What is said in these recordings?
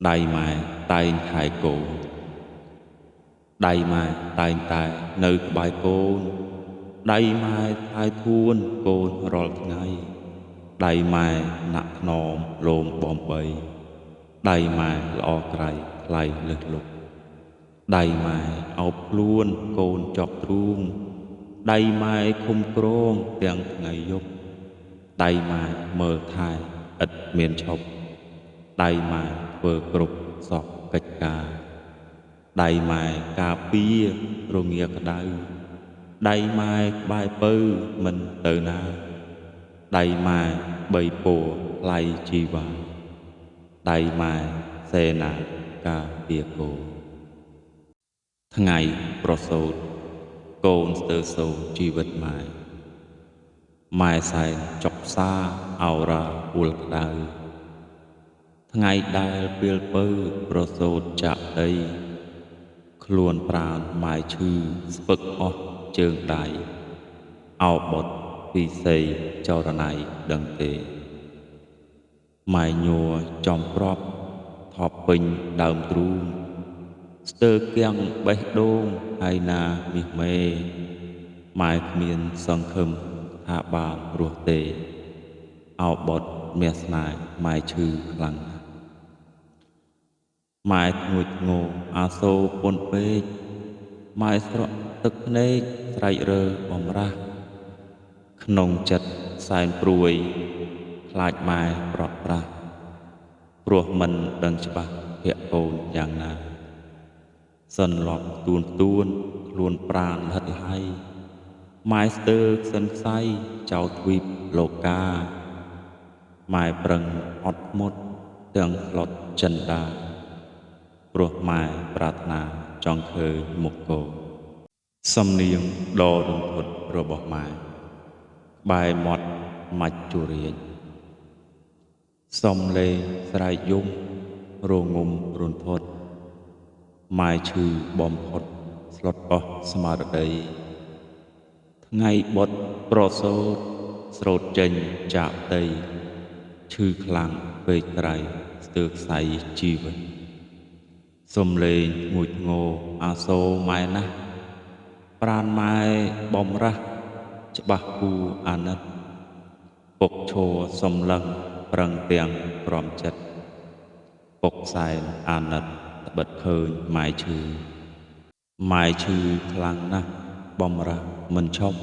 ដៃម៉ែតែងថែកូនដៃម៉ែតែងតែនៅក្បែរកូនដៃម៉ែថែធួនកូនរាល់ថ្ងៃដៃម៉ែណាក់ថ្នមលោមបំបីដៃម៉ែល្អក្រៃថ្លៃលើសលប់ដៃម៉ែអោបខ្លួនកូនចប់ទ្រូងដៃម៉ែឃុំក្រងទាំងថ្ងៃយប់ដៃម៉ែមើលថែឥតមានឈប់ដៃម៉ែធ្វើគ្រប់សពកិច្ចការដៃម៉ែការពាររងាក្តៅដៃម៉ែក្បែរពៅមិនទៅណាដៃម៉ែបីពណ៌ថ្លៃជីវ៉ាដៃម៉ែសេនាការពារកូនថ្ងៃប្រសូតកូនស្ទើរសូន្យជីវិតម៉ែម៉ែសែនចុកផ្សាអោរ៉ាអួលក្តៅថ្ងៃដែលពេលពៅប្រសូតចាក់ដីខ្លួនប្រាណម៉ែឈឺស្ពឹកអស់ជើងដៃអោបុតពិសីចរណៃដឹងទេម៉ែញ័រចំប្របថប់ពេញដើមទ្រូងស្ទើរគៀងបេះដូងហើយណាមាសមេម៉ែគ្មានសង្ឃឹមថាបានរស់ទេអោបុតមាសស្នេហ៍ម៉ែឈឺខ្លាំងណាស់ម៉ែធ្ងួចធ្ងរអាសូរពន់ពេកម៉ែស្រក់ទឹកភ្នែកស្រែករើបំរាស់ក្នុងចិត្តសែនព្រួយខ្លាចម៉ែប្រត់ប្រាស់ព្រោះមិនដឹងច្បាស់ភ័ក្រកូនយ៉ាងណាសិនលប់ទួនទួនខ្លួនប្រាណលហិតលហៃម៉ែស្ទើរខ្សិនខ្សៃចោលទ្វីបលោកាម៉ែប្រឹងអត់ធ្មត់ទាំងស្លុតចិន្តាព្រោះម៉ែប្រាថ្នាចង់ឃើញមុខកូនសំនៀងដ៏រន្ធត់របស់ម៉ែក្បែរមាត់មច្ចុរាជសំលេងស្រែកយំរងំរន្ធត់ម៉ែឈឺបំផុតស្លុតអស់ស្មារតីថ្ងៃបុត្រប្រសូតស្រូតចេញចាកផ្ទៃឈឺខ្លាំងពេកក្រៃស្ទើរខ្សែជីវិតសំលេងធ្ងួចធ្ងរអាសូរម៉ែណាស់ប្រានម៉ែបំរាស់ច្បាស់គូអាណិតពុកឈរសំឡឹងប្រឹងទាំងព្រមចិត្តពុកសែនអាណិតត្បិតឃើញម៉ែឈឺម៉ែឈឺខ្លាំងណាស់បំរាស់មិនឈប់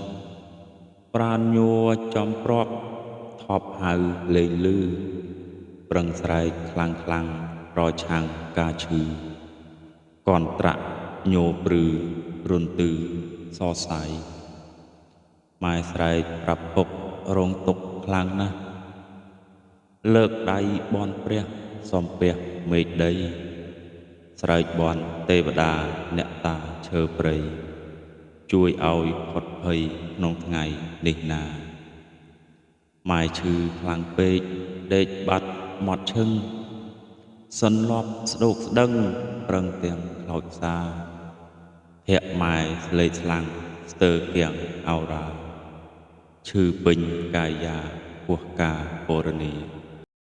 ប្រានញ័រចំប្របថប់ហៅលេងលឺប្រឹងស្រែកខ្លាំងខ្លាំងប្រឆាំងការឈឺកនត្រាក់ញោព្រឺរន្ទឺសរសៃម៉ែស្រែកប្រាប់ពុករងទុក្ខខ្លាំងណាស់លើកដៃបន់ព្រះសំពះមេឃដីស្រែកបន់ទេវតាអ្នកតាឈើព្រៃជួយឲ្យផុតភ័យក្នុងថ្ងៃនេះណាម៉ែឈឺខ្លាំងពេកដេកបាត់មាត់ឈឹងសិនលប់ស្ដោកស្ដឹងប្រឹងទាំងខ្លោចផ្សាភ័ក្រម៉ែស្លេកស្លាំងស្ទើរគៀងអោរ៉ាឈឺពេញកាយាពោះកាពរនី